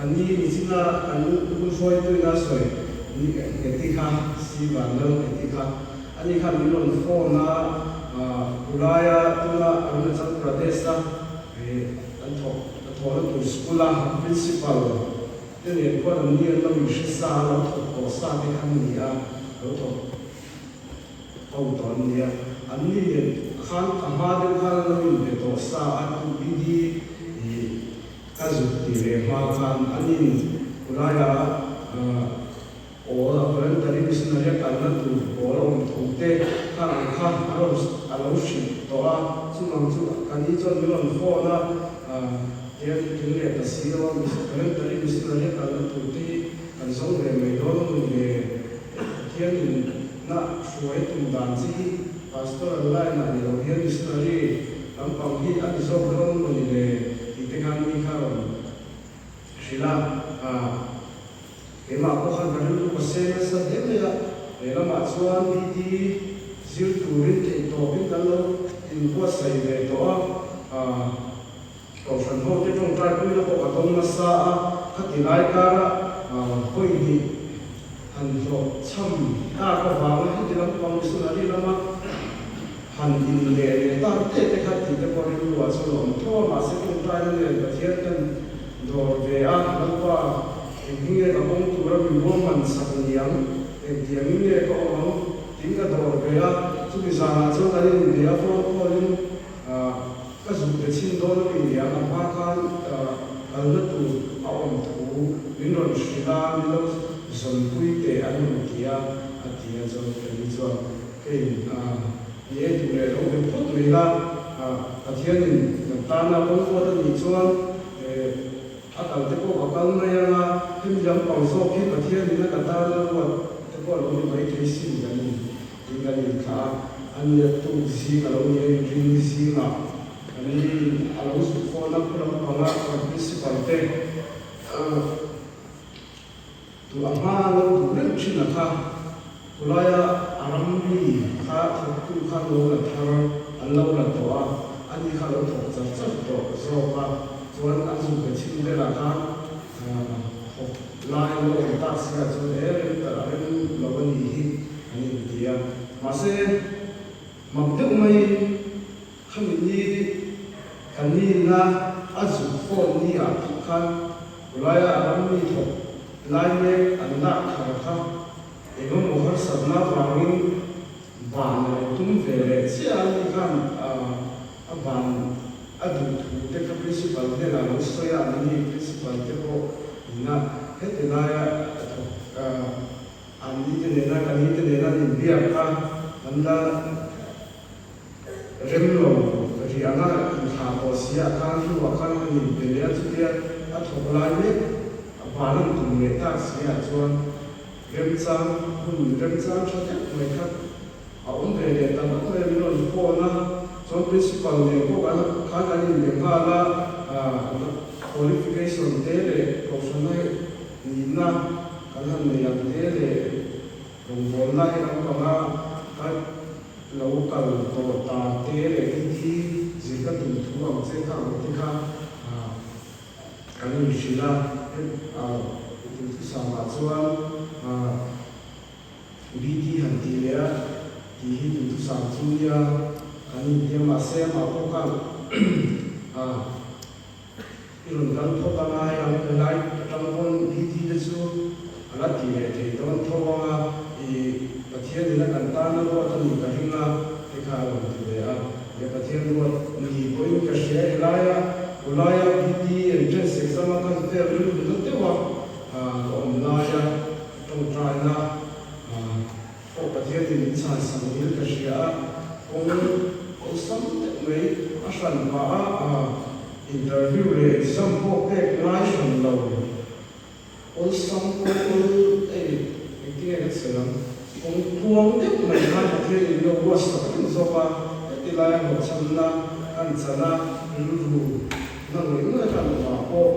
an ni nichina an hun hruaituina sawi ni Ngeti kha, Si Vanlal Ngeti kha, ani khan min rawn phone a, Pulaia tuna Arunachal Pradesh-a an thawk thawhna tur school-a principal, Te nen khuan an ni an lo inhre sa a, lo thawk tawh sa te kha an ni a, lo thawk ho tawh an ni a. An ni nen khan a hma deuh khan an lo inbe tawh sa a, tu BD ih ka zuk ti leh hma khan an in khulaiah awl a voluntary missionary a kalna tur pawl a awm thu te kha ang kha a rawn a lo hrilh tawh a, chumang chu ka ni chuan min rawn phone a, tiang tling leh ta si lo a, voluntary missionary a kalna tur te hi kan zawng ve mai dawn a ni le, Pathianin na hruai tum dan che hi pastoral line ah ni lo hian missionary lampang hi a ni zawk dawn a ni le tih te khan mi kha rawn hrilh a. Keimah pawh khan ka rilru ka seng nasa hle mai a, lehlamah chuan BD zir turin theihtawpin kan lo inbuatsaih ve tawh a, Kohhran hote tawngtai puina pawh ka dawng nasa a, khati lai kara vawi hnih han hlawh chham tak avanga heti lampang missionary lama han in leh leh tak te te kha tih te pawh rilruah chuan. Ṭawngṭaina nen Pathian kan dawr ve a, Lalpa, eng hi nge ka kawng tura min ruahman sak ni ang? Engtiangin nge ka awm ang? Tiin ka dawr ve a, chumi zanah chuan kan inbe a, phone call-in ka zuk be chhin dawn a mi ni ang, a hma khan kalna tur a awm thu min rawn hrilh a, min lo zawnpui teh an rawn ti a, a ti a, chuan kei chuan keiin Ni e, duh leh lo ve phawt mai la, Pathianin kan tana kawng ruat a nih chuan a kal te pawh ka kal mai ang a, hemi lampang zawk hi Pathianin a ka tana ruat te pawh a lo ni mai thei sin kan in tiin kan inthlah a, a nia tuk zing a lo ni a, inring zingah kan in a lo zuk fawn a, khu lampanga kan principal te Tu a hma lo duh reng thin a kha, khulaia a ram mi kha thawktu kha lo la thar an lo la tawh a, ani kha lo thawk char char tawh zawk a, chuan an zuk ve chhin velah khan thawk lai lo awm tak sia chuan e rem ta a rem lo a nih hi an inti a, mahse mak deuh maiin Khami ni kan nihna a zuk phone ni ah tih khan khawlaia a ram mi thawk lai mek an lak thar kha engemaw harsatna vangin ban a lo tum ve leh chiah a ni khan a ban a duh thu te kha principal hnenah lo sawi a an ni principal te pawh ina heti laia a thawk an ni te nena kan ni te nena an inbiak kha an la Rem lo riahna inthlah tawh si ah khan hnuah khan an inpe leh a, chutia a thawk lai mek a ban an tum leh tak si ah chuan remchang hun remchang tha deuh mai kha a awm ve leh ta hlauh mai a, min rawn phone a, chuan principal nen pawh kan khan kan inbe nghal a, qualification te leh kohhrana nihna kan han nei ang te leh rawngbawlna hi lampanga ka Lo kal tawh ta te leh i thi zir ka tum thu ang che kha ang te kha kan inhrilh a, duhthusam ah chuan BT han tih leh a tih hi duhthusam chu nia kan intia mahse amah pawh khan i rawn kal phawt anga hei ang helai atang pawn BT te chu a la tih leh thei dawn tho anga i Pathian in a kan tan a ruat a nih ka ring a te kha a rawn ti ve a, le Pathian ruat ni pawhin ka hria helaia ulaia BT entrance exam a kan fail rilru na deuh a ka awm laia ka tawngtaina pawh Pathian in min chhan sak niin ka hria a, kawng awlsam deuh mai a hran pah a interview leh exam pawh pek ngai hran lo awlsam kawng awl ei engtin nge kan sawi ang kawng tluang deuh mai khan Pathian in lo ruat sak reng zawk a, heti laia hlawhchhamna kan chan a rilru na ngawih ngawih kan awmah pawh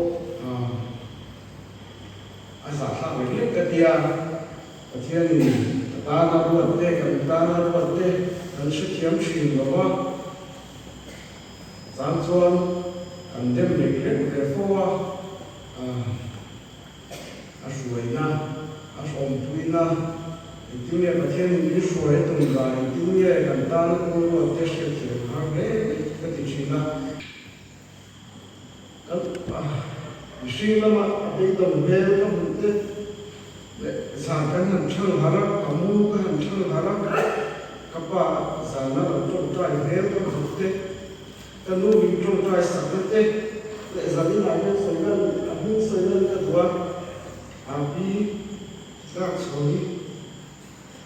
a zahthlak lek lek ka tia. Pathianin ka tana ruat te, kan tana ruat te kan hrethiam thin lo va, chang chuan kan dem lek lek ve fo a, a hruaina, a hrawmpuina, engtin nge Pathianin min hruai a tum dan, engtin nge kan tana kawng ruat te hriatthiam har hle mai ka ti thin a. Kan mihring lama a beidawng hmel ka hmuh te leh zan kan han thang harh a, ka mu ka han thang harh a, ka pa zana lo tawngtai hmel ka hmuh te, ka nu min tawngtai sakna te leh zan inah hian sawi lan a hming sawi lan ka duh a, a pi tlak chho hi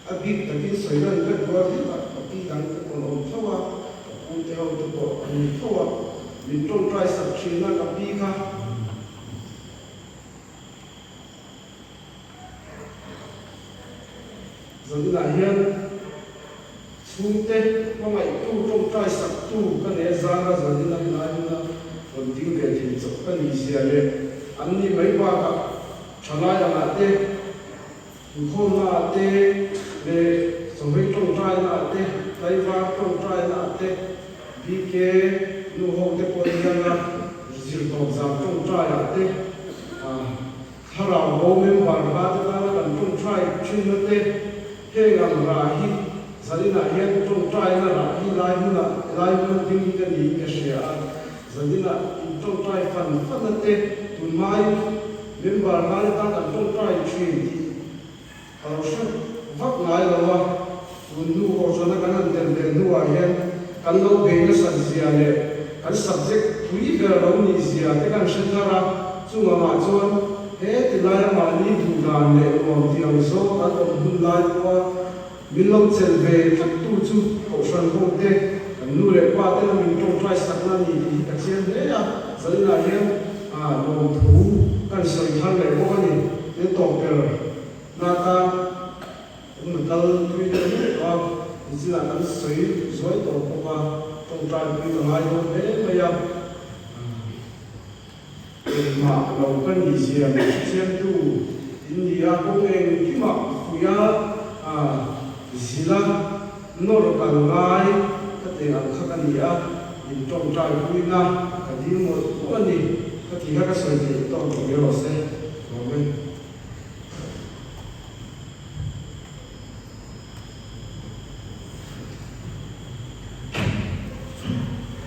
a bik takin sawi lan ka duh a, hetah ka pi dang te pawh an awm tho a, ka pu te ho te pawh an ni tho a, min tawngtai sak thin a ka pi kha. Zaninah hian chhungte hmangaihtu tawngtai saktu ka nei a zara zanina helai hmuna rawn ding ve thei chawp ka nih zia leh an ni mai bakah thalai angah te, Inkhawmnaah te leh chawhmeh tawngtainaah te, tlaivar tawngtainaah te, BK nu ho te pawh hian a zirtawp zan tawngtaiah te, thlarau bo member hla te tana kan tawngtai thinna te, heng ang rah hi zaninah hian tawngtaina rah hi lai hmunah lai hmuna ding ka niin ka hria a. Zaninah intawngtai fan fan a te tunhmai member ngai atan kan tawngtai thin tih ka lo hre vak ngai lo a, tun hnu kohhrana kan han tel ve hnuah hian kan lo bei nasat zia leh kan subject pui ber lo nih zia te kan hre thar a, chung angah chuan he tilaia mahni duh dan leh nuam tih ang zawng kan awm hun lai pawha Min lo chelh ve tlat tu chu Kohhran ho te, kan nu leh pa te lam in tawngtai sakna a ni tih hi ka chiang hle a, zaninah hian lawmthu kan sawi thar leh bawk a ni. He tawp ber na atan kan la kal tui deuh mek a, nichinah kan sawi zuai tawh bawk a, tawngtai pui ka ngai dawn hle mai a. Engmah lo ka nih zia min hrechiangtu in ni a, kawng engkimah fuih a, zila nawr kal ngai ka teh ang kha ka ni a, in tawngtai puina ka dil mawlh mawlh a ni, ka ti kha ka sawi theih tawk lo mai rawh se. Amen.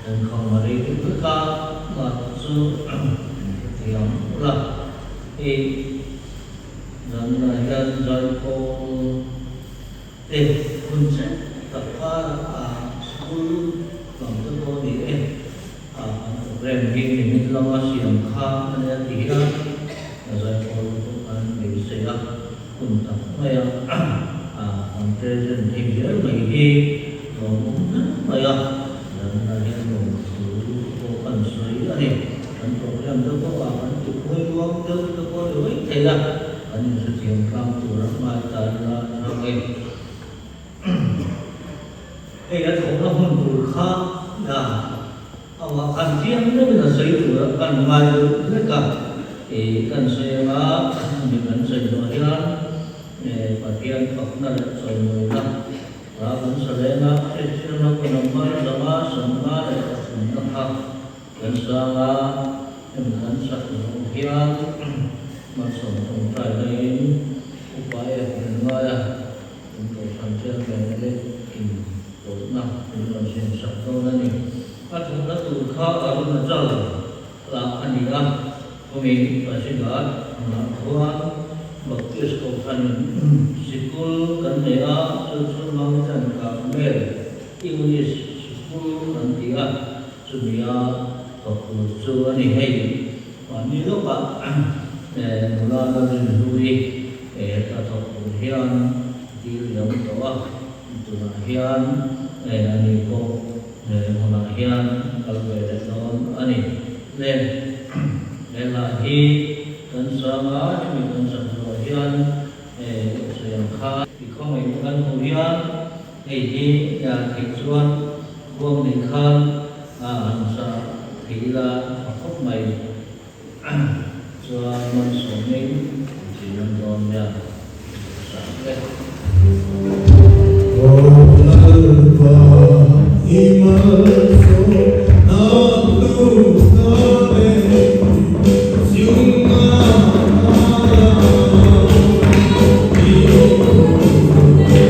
Engkhawmari veka mah chu hrethiam ula, i zanah hian zaipawl te hun che tak karah school lam te pawh ni e, a kan program hi nimin lama siam kha a nia ti hian zaipawl pawh kan beisei a. Hun tak maia an present thei zel mai hi lawmawm hle mai a, zanah hian lawmthu pawh kan sawi a ni. Kan program te pawh ah kan ti phuai luang deuh te pawh ni mai thei a, kan inhrethiam tlang tur a hmai ta ila tha nge. Hei a thawhna hun tur kha amah khan chiang deuhin a sawi tur a kan ngai deuh hlek a, ih kan sawi anga mi kan sawi zawh hian Pathian fakna leh chawimawina hla kan sa leng a, Kristian ram number 5 sawmnga leh pathumna kha kan sang a, hemi kan sak zawh hian malsawm tawngtai laiin upa ek min ngai a. Kan Kohhran Chairman leh in tawlhna min rawn siam sak dawn a ni. A thawhna tur kha Arunachal lah a ni a, khawmi Pasighat hmunah khuan Baptist Kohhranin sikul kan nei a, chu chu Mountain Carmel English Sikul an ti a, chumia thawk tur chu a ni hei. Mahni lawkah nula la rinhlui heta thawk tur hian dil liam tawh a, tunah hian ani pawh hmunah hian kal ve leh dawn a ni. Le he hla hi kan sang a, hemi kan sak zawh hian sawi ang kha. I khawngaihna kan hmuh hian hei hi theih chuan khuang nei khan A han sa thei ila tha khawp mai. Chuan malsawmin inchei lam dawn nia sa hle. Aw Lalpa i malsawm na hlutna leh chunga hmala i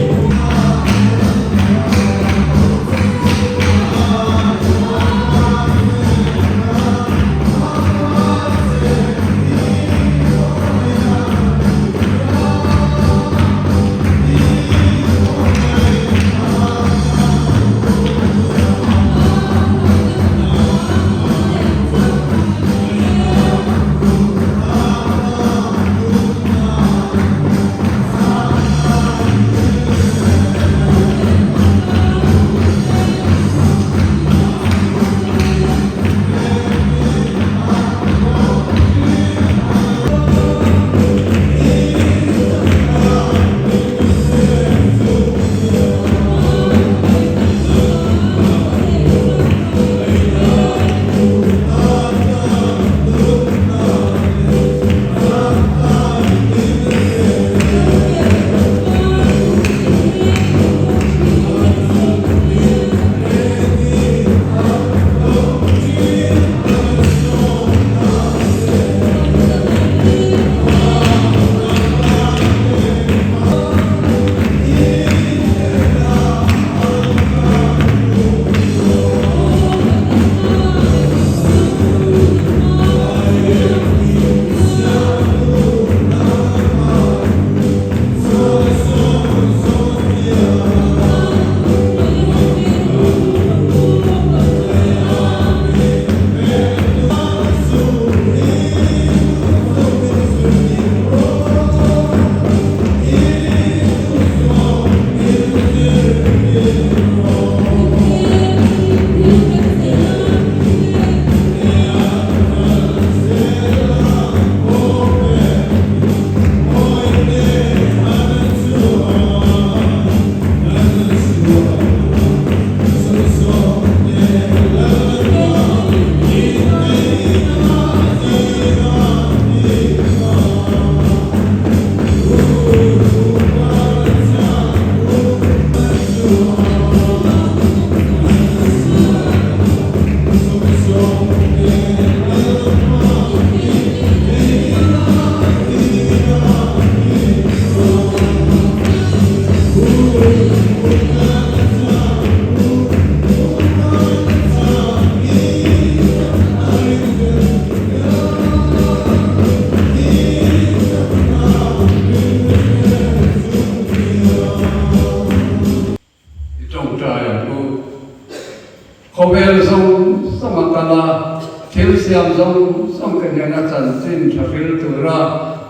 Thil siam zawng zawng te hnena chanchin tha hril tura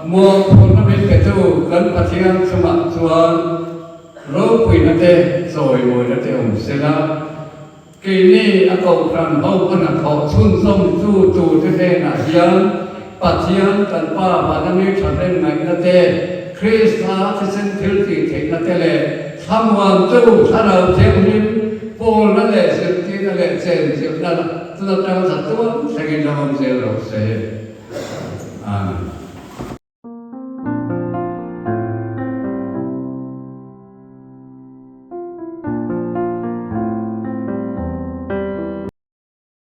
muangphurna min petu kan Pathian chungah chuan ropuina te chawimawina te awm sela. Keini a kohhran ho a hnathawh chhunzawm tu turte hnenah hian Pathian kan Pa vana mi thahnem ngaihna te, Krista thisen thil tih theihna te leh thlamuantu Thlarau Thianghlim pawlna leh zirtirna leh chenchilhna tun atang chatuan thlengin lo awm zel rawh se.